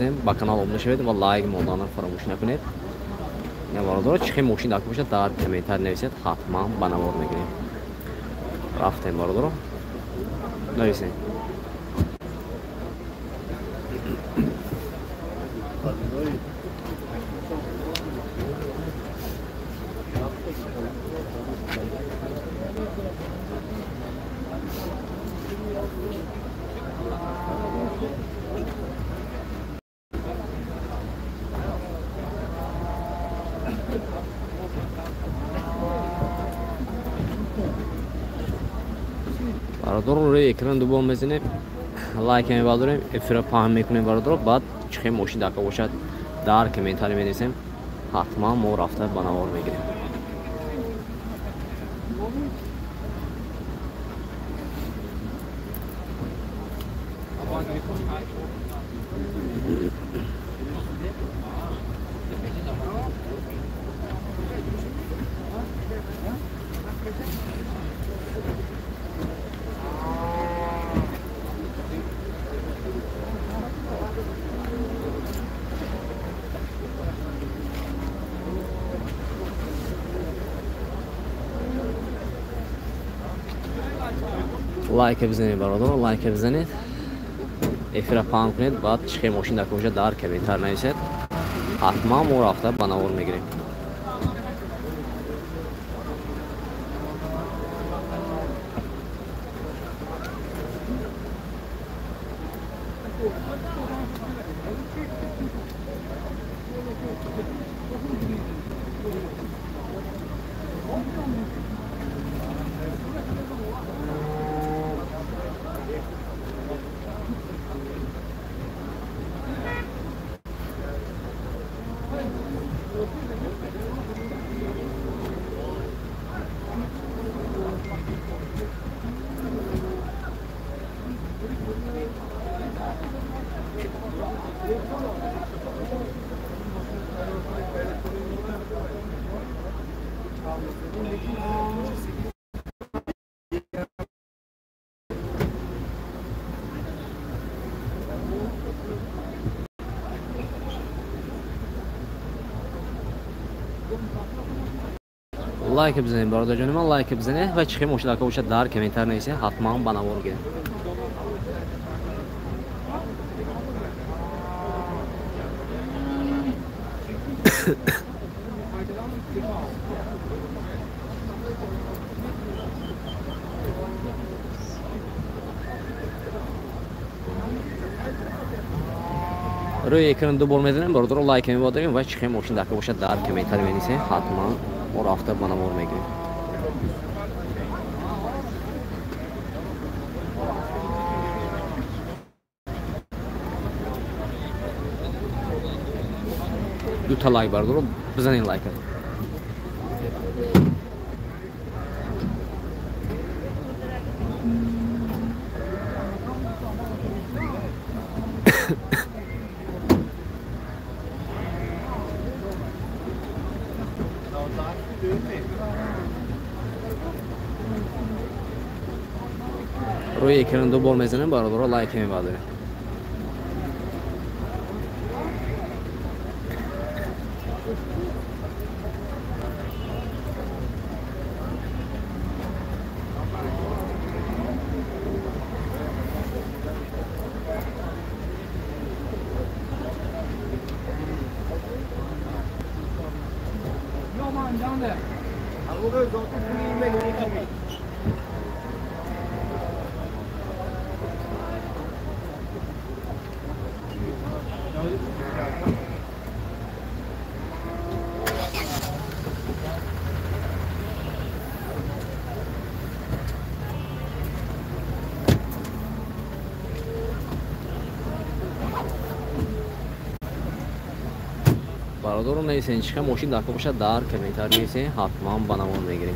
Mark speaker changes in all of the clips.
Speaker 1: Мепурсем, ба канал обуна шавед ва лайк монданро фаромӯш накунед. Бародаро, чӣ хел мошин дар бошад, дар комментар нависед, ҳатман ба навор мегирем. Рафтем, бародаро, нависем. Бародаро, рӯи экран дубор мезанем, лайк мебардорем, эфира паҳн мекунем, бародаро. Баъд чӣ хел мошин дар бошад, дар комментарий менависем, ҳатман мо рафта ба навор мегирем. Лайк бизанед, бародаро, лайк бизанед, эфира паҳн кунед, баъд чӣ хел мошин дар бошад, дар комментар нависед, ҳатман мо рафта ба навор мегирем. Лайк бизанед, бародарҷони ман, лайк бизанед ва чӣ хел мошин дар бошад, дар комментар нависед, ҳатман ба навор гирем. Рӯи экран ду бор мезанем, бародаро, лайк мебодорем ва чӣ хел мошин дар бошад, дар комментар менависед, ҳатман мо рафта ба навор мегирем. Дута лайк, бародаро, бизанед лайка. Рӯи экран ду бор мезанем, бародаро, лайк мебардорем. Бародаро, нависен чӣ хел мошин дар бошад, дар комментар нависен, ҳатман ба навор мегирем.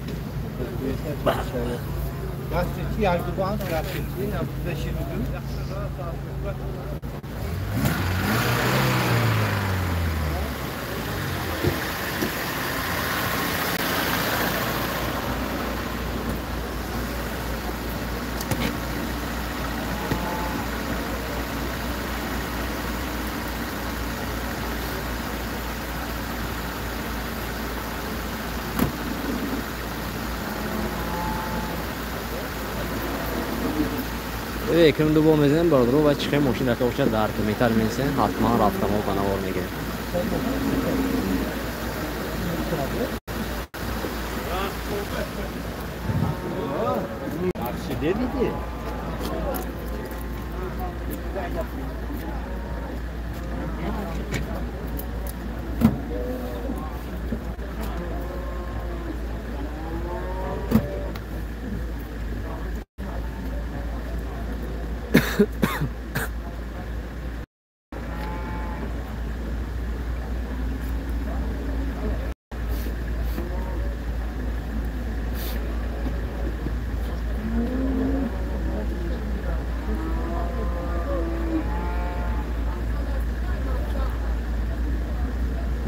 Speaker 1: Экран ду бор мезанем бародаро ва чӣ хел мошин дака бошад дар комментар менависем, ҳатман рафтамо ба навор мегирем.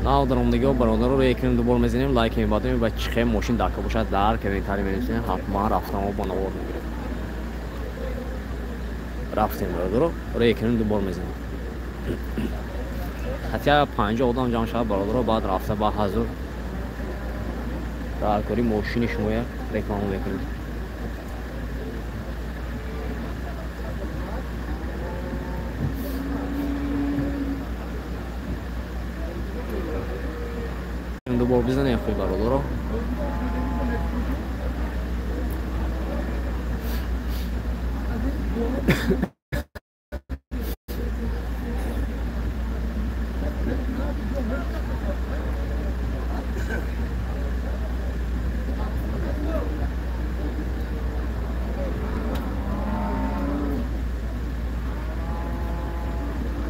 Speaker 1: Нав даромдагиҳо бародаро экран ду бор мезанем, лайк мебардорем ва чӣ хел мошин дака бошад дар комментарий менависем, ҳатман рафтамо ба навор мегирем. Рафтем бародаро, экран ду бор мезанем. Хотя 50 одам ҷамъ шавад бародаро, баъд рафта ба ҳазур дар кори мошини шумоя реклама мекунем. Ду бор бизанем хуй бародаро.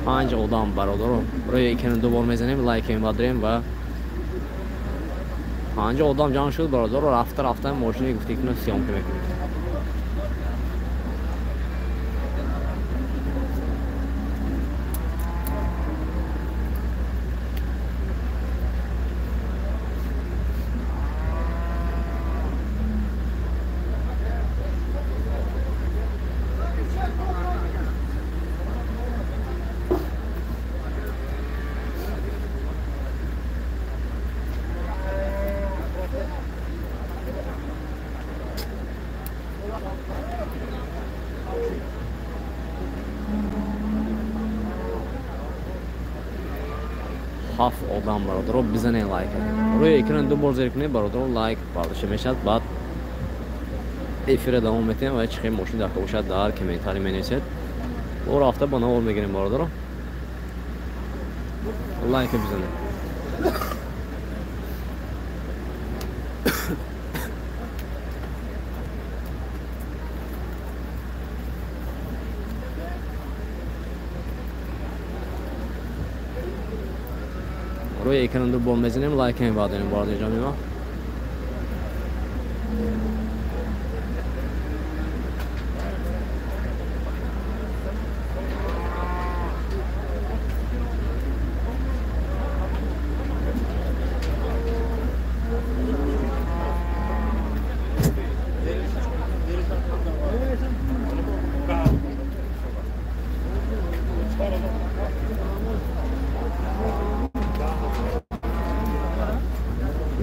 Speaker 1: Панҷ одам бародаро рӯи экран ду бор мезанем, лайк мебардорем ва 5 одам ҷамъ шуд бародаро, рафта рафта мошини гуфтикуна съёмка мекунем. Ҳафт одам бародаро бизанед лайк. Рӯи экран ду бор зер кунед бародаро, лайк бардошта мешавад. Баъд эфира давом метиҳем ва чӣ хел мошин дака бошад дар комментарий менависед. О рафта ба навор мегирем бародаро. Лайка бизанед. Рӯи экран ду бор мезанем, лайк мебардорем бародарҷони ма.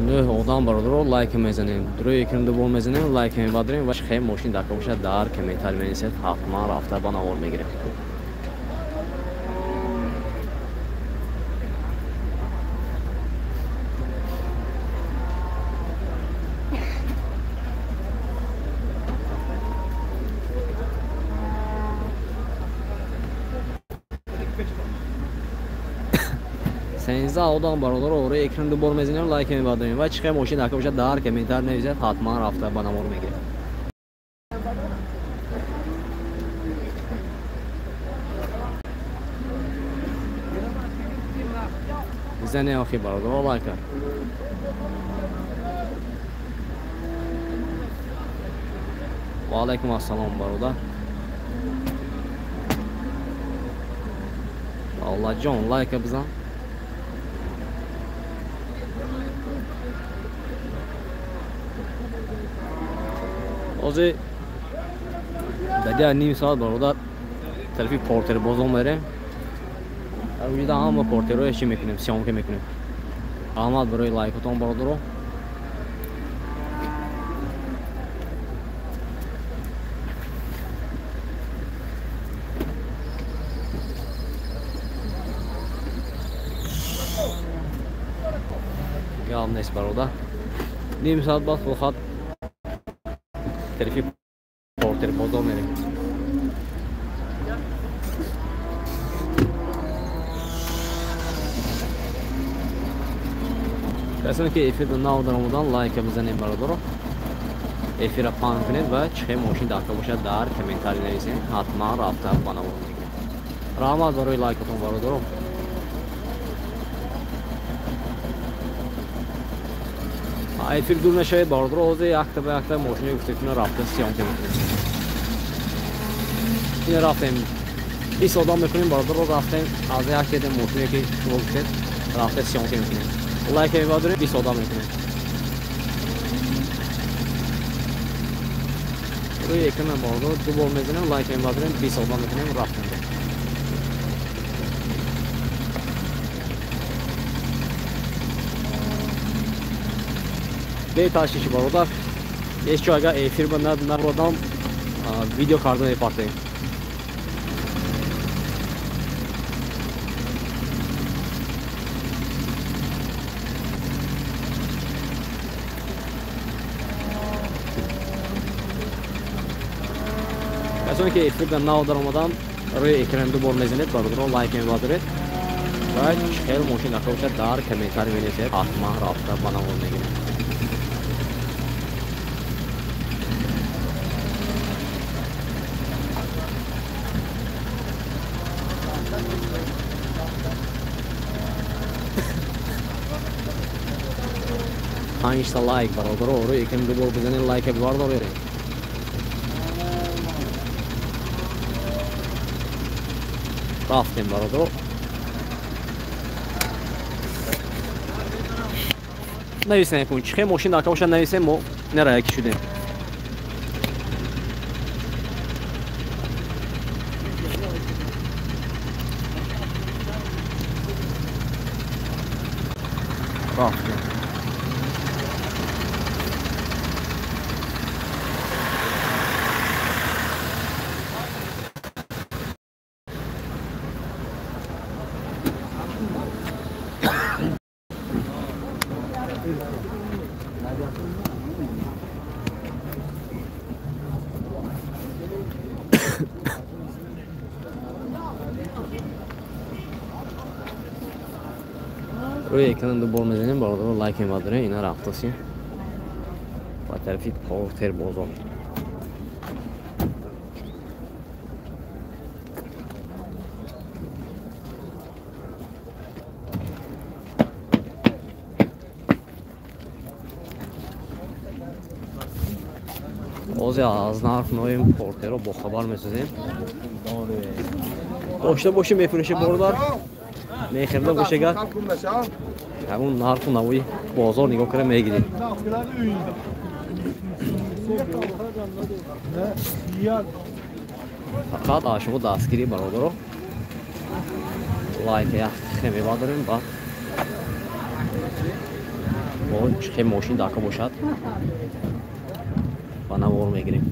Speaker 1: Нӯҳ одам бародаро лайк мезанем, рӯи экран ду бор мезанем, лайк мебардорем ва хел мошин дака бошад дар комментарий менависед, ҳатман рафта ба навор мегирем. Сенздаҳ одам бародаро рӯи экран ду бор мезанем, лайк мебардорем ва чӣ хел мошин дака бошад дар комментарий нависед, ҳатман рафта ба навор мегирем. Бизанед охи бародаро лайка. Ва алайкум ассалом бародар. Аллаҷон лайка бизан. Ҳозир дади ним соат бародар тарафи портер бозон мерем. Дар вуҷуда ҳама портерҳое чӣ мекунем, съёмка мекунем. Раҳмат барои лайкотон бародаро. Гап нест бародар. Ним соат баъд худохоҳад тарафи Портер бозор мерем. Касоне ки эфирда нав даромадан, лайка бизанем бародаро. Эфира паҳн кунед ва чӣ мошин дар кор бошад дар комментарий нависед. Ҳатман рафта ба навор мегирем. Раҳмат барои лайкатон бародаро. Эфир дур нашавед бародаро, ҳозир якта ба якта мошини гуфтакуна рафта съёмка мекунем. Ина рафтем. 20 одам мекунем бародаро, рафтем аз як еде мошине ки шумо гуфтед рафта съёмка мекунем. Лайка мебардорем, 20 одам мекунем. Рӯи экрана бародаро ду бор мезанем, лайка мебардорем, 20 одам мекунем, рафтем. Беташиши бародар, ҳеҷ ҷо агар эфир ба набурдам, видео карда мепартем. Касоне ки эфирда нав даромадан, рӯи экран ду бор мезанед бародаро, лайк мебардоред ва хел мошин дар кор бошад дар комментарий менависед, ҳатман рафта ба навор мегирем. Панҷта лайк бародаро, рӯи экран ду бор бизанед, лайка бибардоред. Рафтем бародаро. Нависем кун, чӣ мошин дар кор бошад нависем, мо нера яки шудем. Рафтем. Рӯи экран ду бор мезанем бародаро, лайк мебардорем, ина рафтасем ба тарафи Портер бозор. Ҳозир аз нарх ноим Портеро бохабар месозем. Дошта бошем мефурӯше бародар, мехӯрда бошегар ҳамун нарху навои бозор нигоҳ карда мегирем. Фақат аз шумо дастгирӣ бародаро, лайка як хе мебардорем, баъд бо чӣ мошин дар кор бошад ба навор мегирем.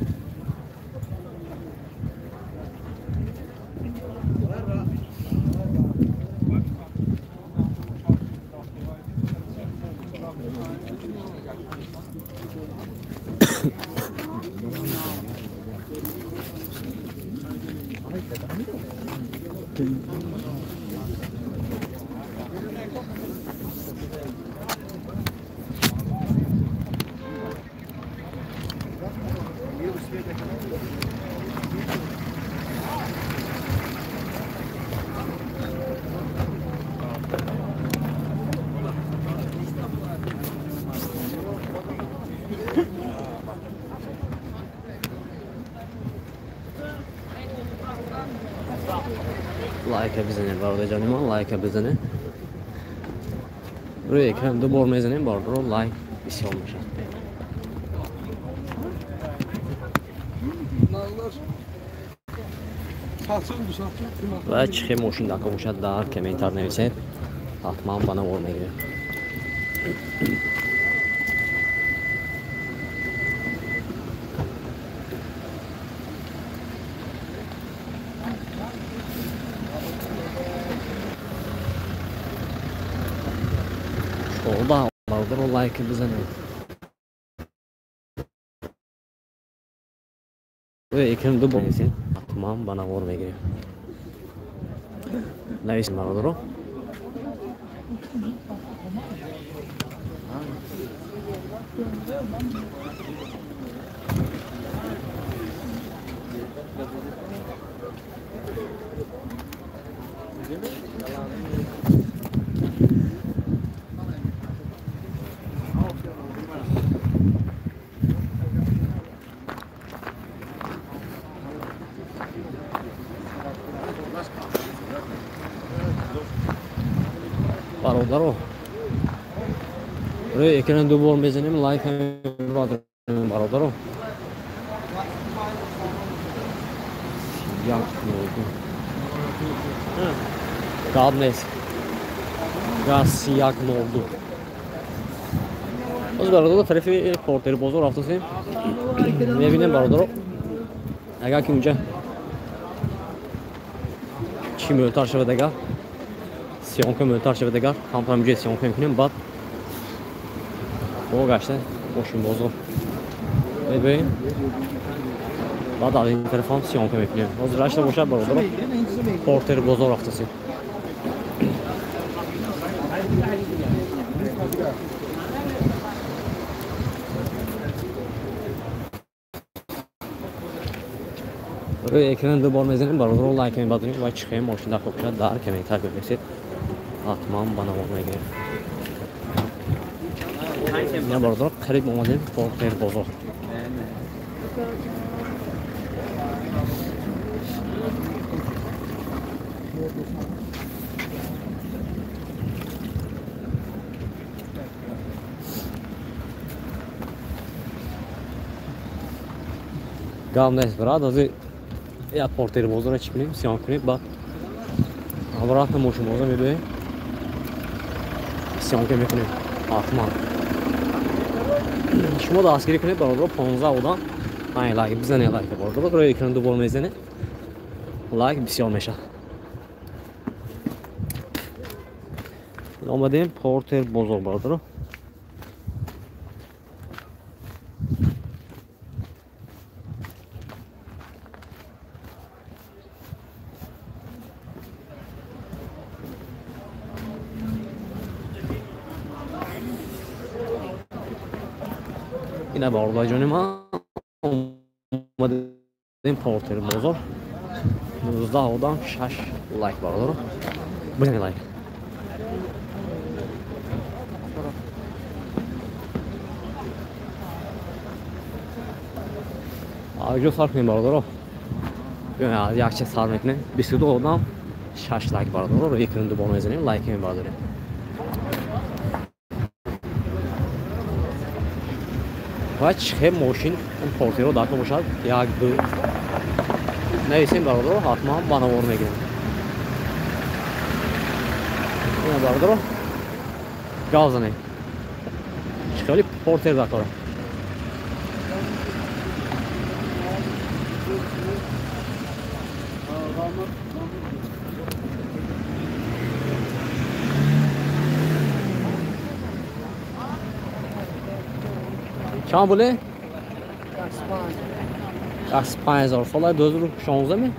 Speaker 1: Лайка бизанем бародарҷони ман, лайка бизанем. Рӯи экран ду бор мезанем бародаро, лайк бисёр мешавад. Ва чӣ мошин дар кор бошад дар комментар нависед, ҳатман ба навор мегирем. Бародаро лайк бизанед. Экран ду бор нависед, ҳатман ба навор мегирем. Нависед бародаро. Бародаро, рӯи экран ду бор мезанем, лайк мебардорем бародаро. Як нолду. Гап нест. Газ 102. Боз бародаро тарафи Портер бозор рафтасем. Мебинем бародаро. Агар ки унҷа чӣ мӯлтар шавад агар съёмка мӯлтар шавад агар ҳамтар инҷо съёмка мекунем, баъд бо гашта мошин бозор мебинем. Баъд аз ин тараф ҳам съёмка мекунем. Ҳозир рашта бошад бародаро Портер бозор рафтасем. Рӯи экран ду бор мезанем бародаро, лайк мебардорем ва чихем мошин дар хоб шад дар комментар бинависед. Ҳатман ба навор мегирем. Ина бародаро қариб омадем Портер бозор. Гап нест брат, ҳозир як Портер бозорро чӣ кунем, съёмка кунем, баъд обратно мошин бозор мебиёем, съёмка мекунем ҳатман. Шумо дастгирӣ кунед бародаро, 15 одам ай лайк бизанед, лайк бародаро, рӯи экран ду бор мезанед, лайк бисёр мешавад. Омадем Портер бозор бародаро. Ина бародарҷони ман омадем Портер бозор. 19 одам 6 лайк бародаро. Бизанед лайк. Аҷо сар кунем бародаро. Якча сар мекунем. 22 одам 6 лайк бародаро. Рӯи экран ду бор мезанем, лайк мебардорем. Ва чихе мошин Портеро дар бошад, як ду нависем бародаро, ҳатман ба навор мегирем. Ина бародаро гав занем. Чихели Портер дар кора. Чанд буле? 65 000. Солаи 2016 ми?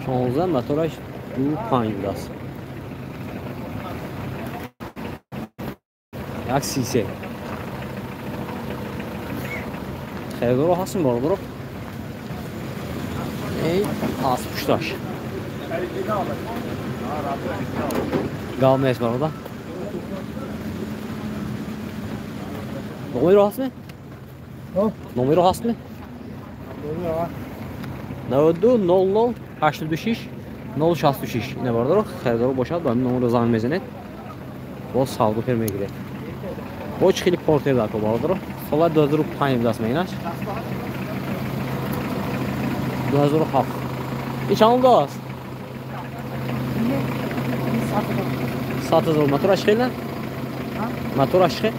Speaker 1: 16 мотораш 2.5 будааст. 1.33. Харидоро ҳастем бародаро. Эй, аз пушташ. Гап нест бародар. Номеро ҳастме? Номеро ҳастме? 92 00 86 066. Ина бародаро харидоро бошад, ба номеро занг мезанед. Боз савдо пер мегиред. Бо чӣ хеле Портер дар кор бародаро. Сола 2005 будааст мегинаш. 2007. Ин чанд будааст? 100 000. Мотораш хеле? Мотораш хеле?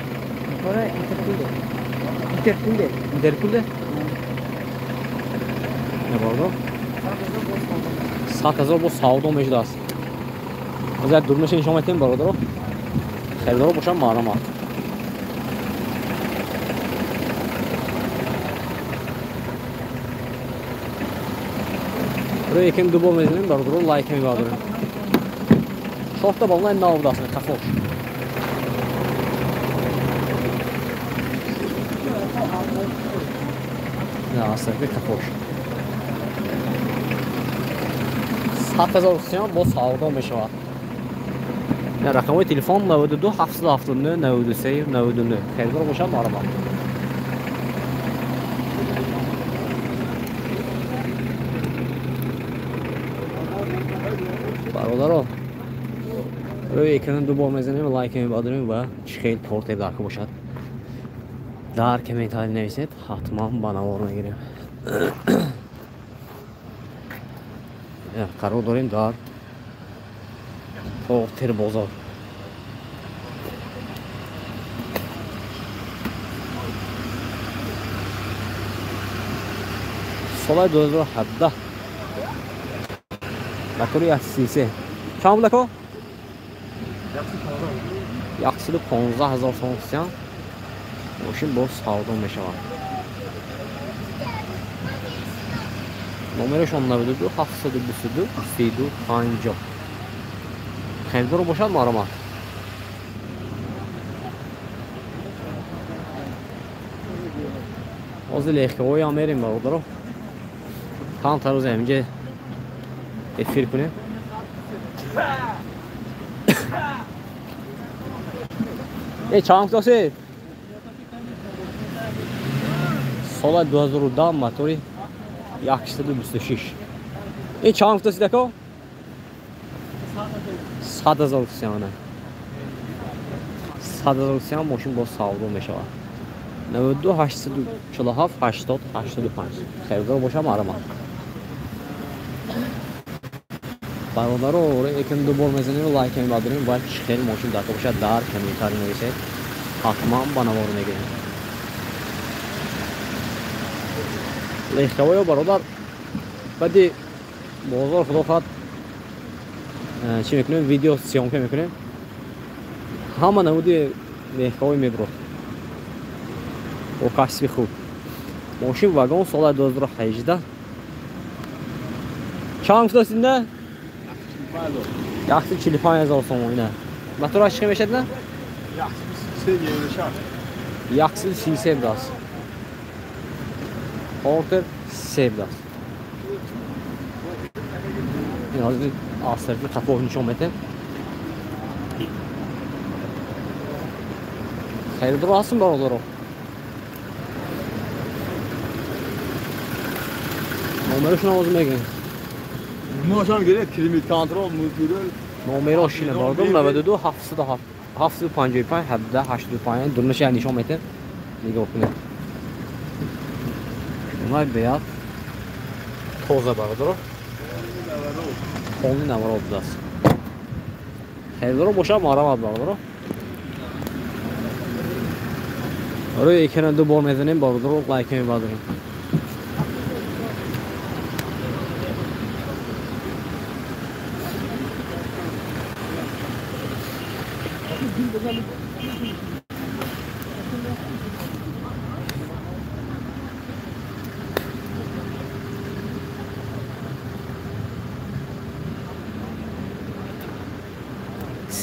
Speaker 1: Интеркулер. Интеркулер? Не бародаро. 100 000 бо савдо мешудааст. Аз як дурмаша нишон метем бародаро. Харидоро бошад маълум аст. Рӯи якем ду бор мезанем, бародаро, лайк мебардорем. Шохта балонай нав будааст, қафош. Не, асарки қафош. 100 000 сиём бо савдо мешавад. Рақамҳои телефон 92 779 93 99. Харидор бошад, марҳамат. Бародаро, рӯи экран ду бор мезанем, лайк мебардорем ва чӣ хел Портер дарка бошад, дар комментарий нависед, ҳатман ба навор мегирем. Қарор дорем дар Портер бозор. Соли 2017, мотори 133. Чанд буд, ако? 115 000 сомон сиям мошин боз савдо мешавад. Номерашон 92 722 32 50. Харидор бошад, марҳамат. Ҳозир легковой ам мерем, бародаро. Камтар рӯз ҳаминҷа эфир кунем. Э, чанд кутосед? Соли 2010, мотори 126. Ин чанд кутосид, ако? 100 000 сияна. 100 000 сиян мошин боз савдо мешавад. 92 847 80 85. Харидор бошад, марҳамат. Бародаро, якем ду бор мезанем, лайк мебардорем ва чӣ хел мошин дарка бошад, дар комментарий нависед, ҳатман ба навор мегирем. Легковой ё, бародар, баъди бозор, худо хоҳад, чӣ мекунем, видео съёмка мекунем, ҳама намуди легковой мебурод бо качество и хуб. Мошин вагон, соли 2018. Чанд кутосинда? 145 000 сомон. Ина мотораш чӣ мешад, на? 133 будааст. Портер се будааст. Ҳозир аз тарафи қафо нишон метем. Харидор ҳастем, бародаро. Номерашон ҳозир мегӯем.
Speaker 2: Мошин гирифт, климат контрол, мультирул.
Speaker 1: Номерош ина, бародар, 92 707 755 17 85. Дурнаша нишон метем, нигоҳ кунед. Унай беяд тоза, бародаро, полный наворот будааст. Харидоро бошад, марҳамат, бародаро. Рӯи экрана ду бор мезанем, бародаро, лайк мебардорем.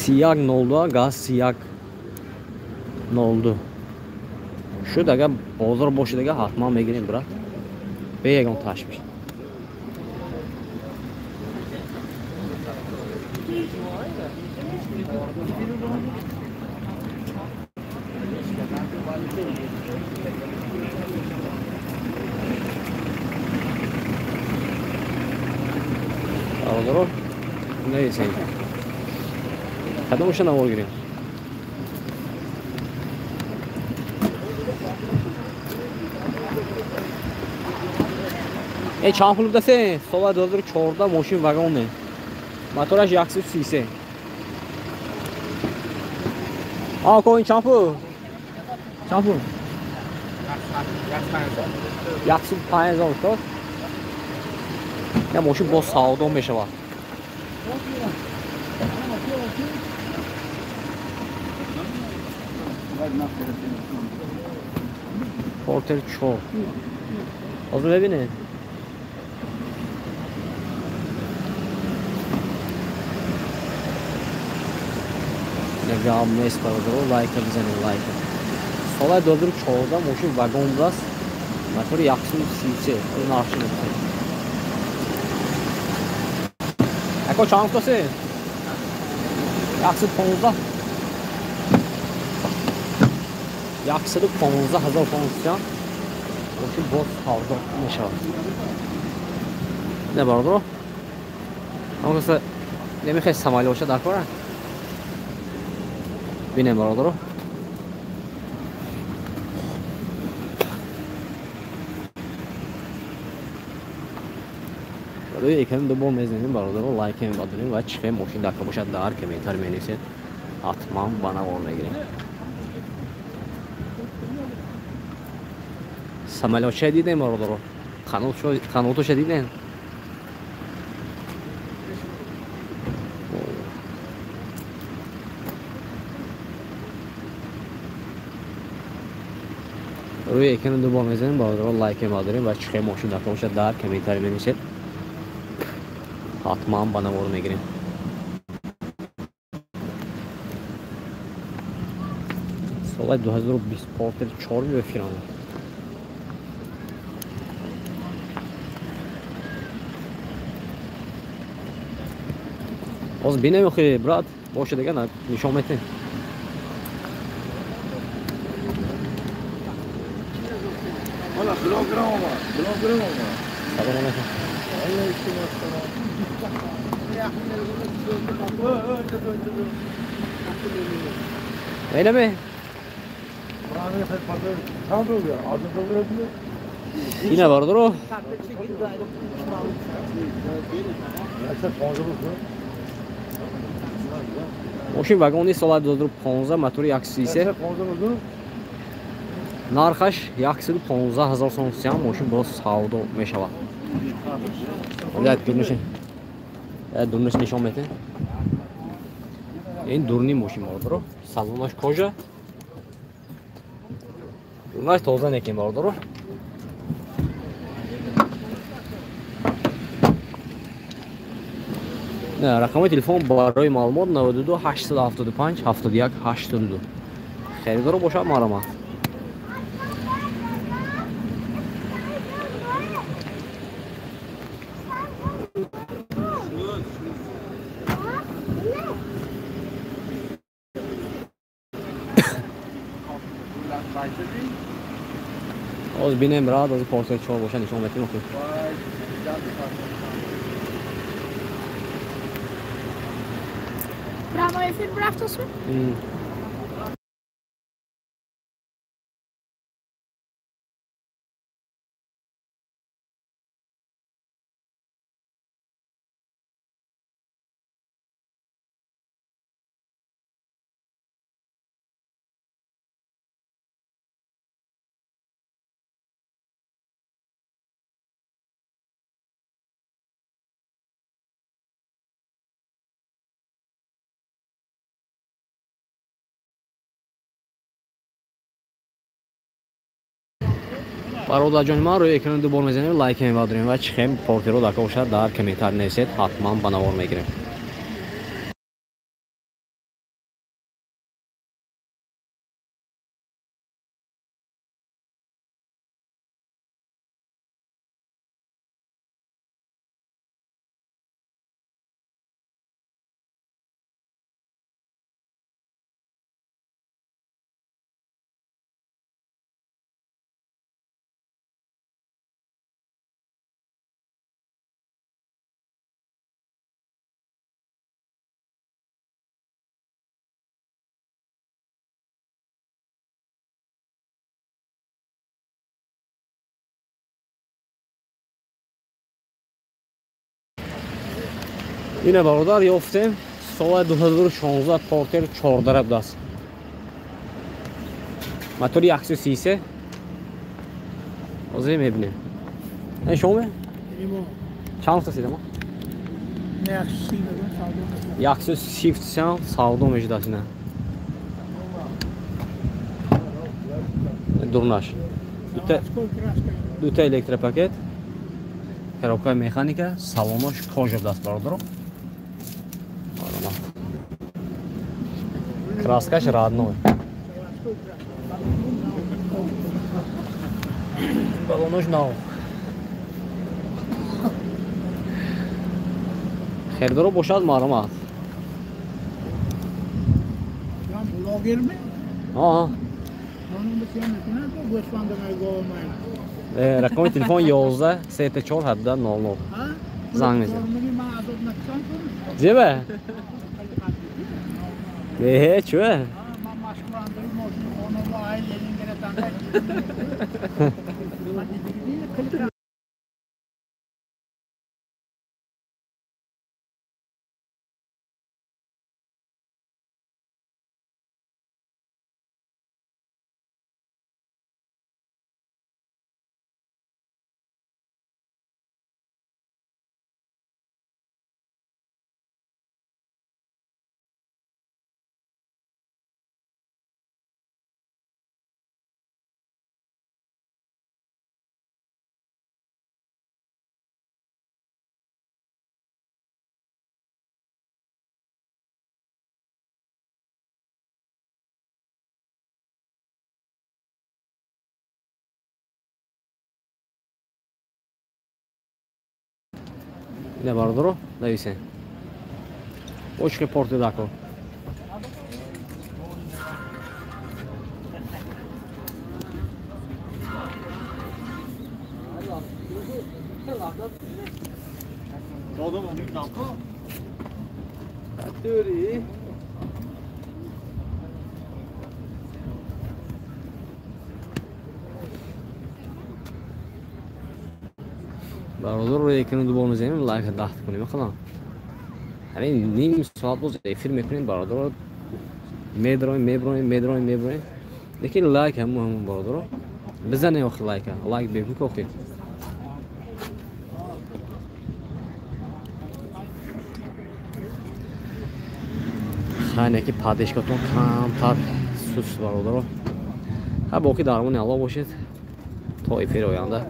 Speaker 1: 3102, газ 3102 шуд. Агар бозор бошед, агар ҳатман мегирем, брат, бе ягон ташвиш. Бародаро, нависем, кадомаша навор гирем? Э, чанд пул будасе? Соли 2014, мошин вагоне, мотораш 133. Ако, ин чанд пул, чанд пул? 105 000 то. Я мошин боз савдо мешавад. Портер чор. Ҳозир бибинед. Гап нест бародаро, лайка бизанем, лайка. Солаи 2014 мошин вагон будааст. Мотори 133, нархши мегуфтем. Ако чанд гуфтасе? 115. 115 ҳазор сомон гуфтам. Мошин боз савдо мешавад. Не бародаро. Ҳамон намехоҳед самолёт бошад дар кора? Бинем бародаро. Барои экран ду бор мезанем бародаро, лайк мебадорем ва чӣ мошин дар бошад дар комментар менависед. Ҳатман ба навор мегирем. Самолётча дидем бародаро? Қанотоша дидем? Рӯи экран ду бор мезанем бародаро, лайк мебадорем ва чӣ мошин дар бошад дар комментар менависед. Ҳатман ба навор мегирем. Солаи 2020 Портер 4 мефиранд. Боз бинем охи брат, боша дига нишон метем.
Speaker 2: Ҳала килограмм омад, килограмм омад.
Speaker 1: Салом алейкум.
Speaker 2: Алейкум ассалом.
Speaker 1: Эйлеме? Ина бародаро. Мошин вагони соли 2015 мотори 133. Нархаш 115 ҳазор сомон сиям мошин боз савдо мешавад. Дурниш нишон метем. Ин дурни мошин бародаро. Салонаш кожа. Дурнаш тоза некем бародаро. Рақами телефон барои маълумот 92 875 71 82. Харидоро бошад марҳамат. Оз бинем рад, оз Портер 4 боша нишон метем охи.
Speaker 3: Прямой эфир брафтосу?
Speaker 1: Бародарҷони ман, рӯи экран ду бор мезанем, лайк мебардорем ва чӣ хем Портеро дар бошад дар комментар нависед, ҳатман ба навор мегирем. Ина бародар ёфтем соли 2016 Портер 14 будааст. Мотори 133. Ҳозир мебинем. Ин шумо? Чанд гуфтасед ама? 130 савдо мешудааст ина. Дурнаш. Дута электропакет. Коробкаи механика, салонош кожа будааст бародаро. Краскаш родной. Балонош нав. Хердоро бошад маълумат. Рақами телефон 11 34 17 00. Занг мезанем. Зебе? Не, чӯ? Ина бародаро нависем. Очки порти дако. Бародаро якину дубор мезанем, лайк даҳт кунем, худам. Ҳамин ним соат боз эфир мекунем, бародаро. Медроем, меброем, медроем, меброем. Лекин лайк ҳамун бародаро. Бизанем охир лайка. Лайк бекун ки охир. Хайне ки падешкатон камтар суст бародаро. Ҳа боқӣ дармони Аллоҳ бошед. То эфири оянда.